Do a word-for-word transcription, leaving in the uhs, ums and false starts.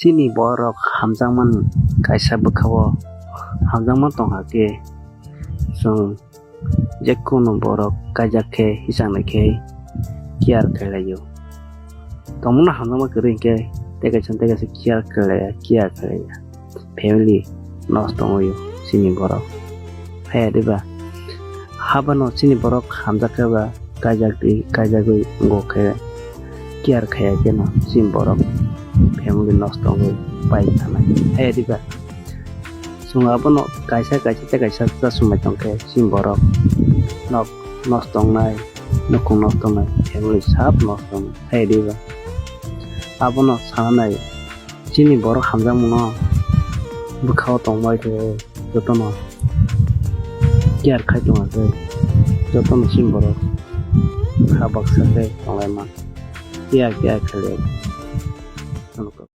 Chini borok hamjakmani kaisa bwkhao hamjakma tongkha khe, chwng jekunu borok kaijak khe hichang nai khe care khlai laio. Tongmano hamjakma kwrwi hinkhe tei kaisa tei kaisa care khlai ya, care khlai ya. Family nosto wngwi chini borok. Haya diba? Habano chini borok hamjak khe ba kaijak di, kaijagwi wngkha khe care khaiya kheno chini borok family nosto wngwi pai thanai. Haya diba? Chwng abono kaisa kaisa tei kaisa chasumai tongkhe chini borok nok nosto wngnai, nukhung nosto wngnai, family sab nosto wngnai. Haya diba? Abono sananai chini borok hamjakmano bwkhao tongbai khe jotono care khai tongkha khe jotono chini borok kha baksa khe tonglaima. Care, care khlai.